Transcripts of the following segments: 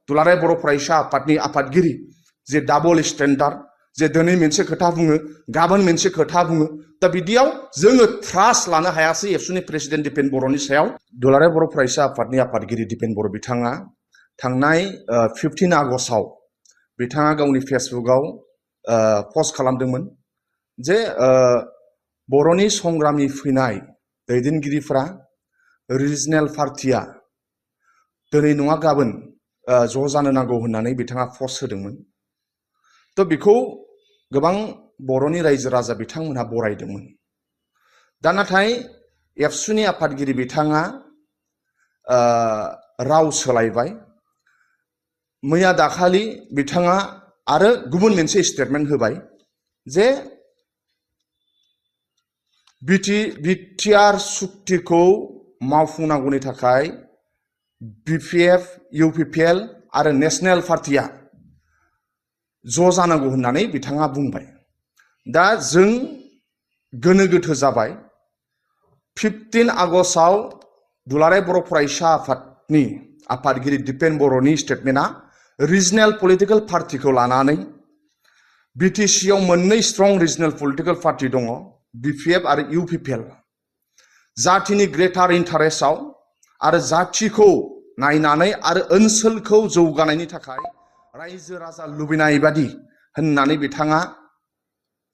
दुलाराय बर' फरायसा आफादनि आफादगिरि जे डाबल स्टेन्डार्ड जे दिनै मोनसे खोथा बुङो गाबोन मोनसे खोथा बुङो दा बिदियाव जोङो ट्रास्ट लानो हायासै एबसुनि प्रेसिडेन्ट दिपेन बर'नि सायाव दुलाराय बर' फरायसा आफादनि आफादगिरि दिपेन बर' बिथाङा थांनाय 15 आगस्टआव बिथाङा गावनि फेसबुकआव पस्ट खालामदोंमोन जे बर'नि संग्रामि फैनाय दैदेनगिरिफ्रा रिजनेल पार्टिया दिनै नङा गाबोन ज' जानो नांगौ होननानै बिथाङा पस्ट होदोंमोन थ' बेखौ गोबां बर'नि रायजो राजा बिथांमोनहा बरायदोंमोन दा नाथाय एबसुनि आफादगिरि बिथाङा राव सोलायबाय मैया दाखालि बिथाङा आरो गुबुन मोनसे स्टेटमेन्ट होबाय जे बिटिआर सुक्तिखौ मावफुंनांगौनि थाखाय बिपिएफ इउपिपिएल आरो नेशनेल पार्टिया ज' जानांगौ होननानै बिथाङा बुंबाय दा जों गोनो गोथो जाबाय 15 आगस्टआव दुलाराय बर' फरायसा आफादनि आफादगिरि दिपेन बर'नि स्टेटमेन्टआ रिजनेल पलिटिकल पार्टिखौ लानानै बिटिसिआव मोननै स्ट्रं रिजनेल पलिटिकल पार्टि दङ बिपिएफ आरो इउपिपिएल जातिनि ग्रेटार इन्टारेस्टआव आरो जातिखौ नायनानै आरो ओनसोलखौ जौगानायनि थाखाय रायजो राजा लुबैनाय बादि होननानै बिथाङा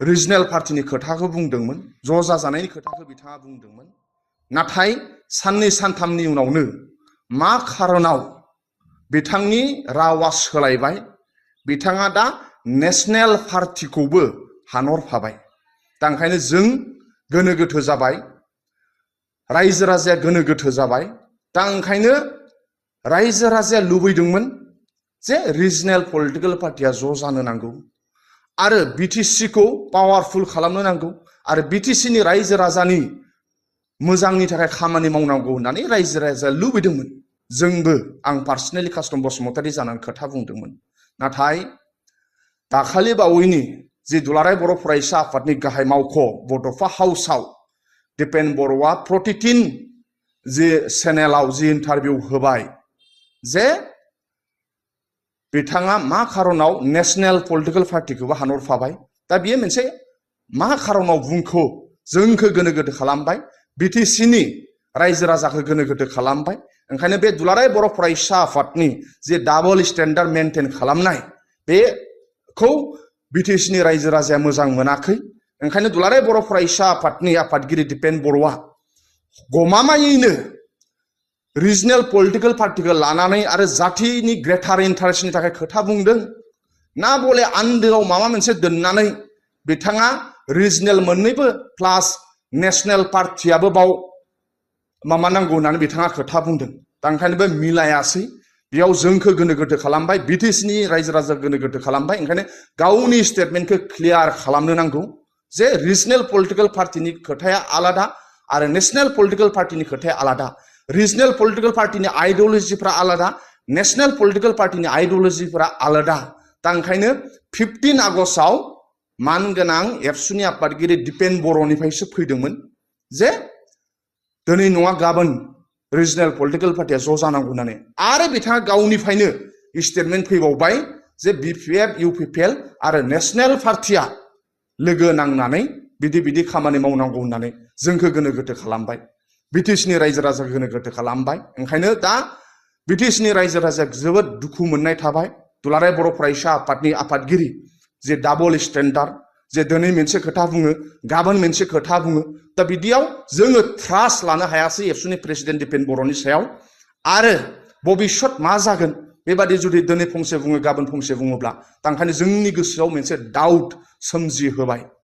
रिजनेल पार्टिनि खोथाखौ बुंदोंमोन ज' जाजानायनि खोथाखौ बिथाङा बुंदोंमोन नाथाय साननै सानथामनि उनावनो मा खारनाव बिथांनि रावा सोलायबाय बिथाङा दा नेशनेल पार्टिखौबो हानहरफाबाय दा ओंखायनो जों गोनो गोथो जाबाय रायजो राजाया गोनो गोथो जाबाय दा ओंखायनो रायजो राजाया लुबैदोंमोन जे रिजनेल पलिटिकल पार्टिया ज' जानो नांगौ आरो बिटिसिखौ पावारफुल खालामनो नांगौ आरो बिटिसिनि रायजो राजानि मोजांनि थाखाय खामानि मावनांगौ होननानै रायजो राजाया लुबैदोंमोन जोंबो आं पार्सनेलि कास्टम बसुमतारी जानानै खोथा बुंदोंमोन नाथाय दाखालि बावैनि जे दुलाराय बर' फरायसा आफादनि गाहाय मावख' बड'फा हाउसआव दिपेन बर'आ प्रतिदिन जे चेनेलाव जि इन्टारभिउ होबाय जे बिथाङा मा खारनाव नेशनेल पलिटिकल पार्टिखौबो हानहरफाबाय दा बियो मोनसे मा खारनाव बुंखो जोंखौ गोनो गोथो खालामबाय बिटिसिनि रायजो राजाखौ गोनो गोथो खालामबाय ओंखायनो बे दुलाराय बर' फरायसा आफादनि जे डाबल स्टेन्डार्ड मेनटेन खालामनाय बेखौ बिटिसिनि रायजो राजाया मोजां मोनाखै ओंखायनो दुलाराय बर' फरायसा आफादनि आफादगिरि दिपेन बर'आ गमामायैनो रिजनेल पलिटिकल पार्टिखौ लानानै आरो जातिनि ग्रेटार इन्टारेस्टनि थाखाय खोथा बुंदों ना बले आन्दोआव माबा मोनसे दोननानै बिथाङा रिजनेल मोननैबो प्लास नेशनेल पार्टियाबो बाव माबा नांगौ होननानै बिथाङा खोथा बुंदों दा ओंखायनो बे मिलायासै बेयाव जोंखौ गोनो गोथो खालामबाय बिटिसिनि रायजो राजा गोनो गोथो खालामबाय ओंखायनो गावनि स्टेटमेन्टखौ क्लियार खालामनो नांगौ जे रिजनेल पलिटिकल पार्टिनि खोथाया आलादा आरो नेशनेल पलिटिकल पार्टिनि खोथाया आलादा रिजनेल पलिटिकल पार्टिनि आइडियोलजिफ्रा आलादा नेशनेल पलिटिकल पार्टिनि आइडियोलजिफ्रा आलादा दा ओंखायनो 15 आगस्टआव मानगोनां एबसुनि आफादगिरि दिपेन बर'निफ्रायसो फैदोंमोन जे दिनै नङा गाबोन रिजनेल पलिटिकल पार्टिया ज' जानांगौ होननानै आरो बिथाङा गावनिफ्रायनो स्टेटमेन्ट फैबावबाय जे बिपिएफ इउपिपिएल आरो नेशनेल पार्टिया लोगो नांनानै बिदि खामानि मावनांगौ होननानै जोंखौ गोनो गोथो खालामबाय बिटिसिनि रायजो राजा गोनो गोथो खालामबाय ओंखायनो दा बिटिसिनि रायजो राजाया जोबोद दुखु मोननाय थाबाय दुलाराय बर' फरायसा आफादनि आफादगिरि जे डाबल स्टेन्डार्ड जे दिनै मोनसे खोथा बुङो गाबोन मोनसे खोथा बुङो दा बिदियाव जोङो ट्रास्ट लानो हायासै एबसुनि प्रेसिडेन्ट दिपेन बर'नि सायाव आरो भबिष्यत मा जागोन बेबादि जुदि दिनै फंसे बुङो गाबोन फंसे बुङोब्ला दा ओंखायनो जोंनि गोसोआव मोनसे डाउट सोमजिहोबाय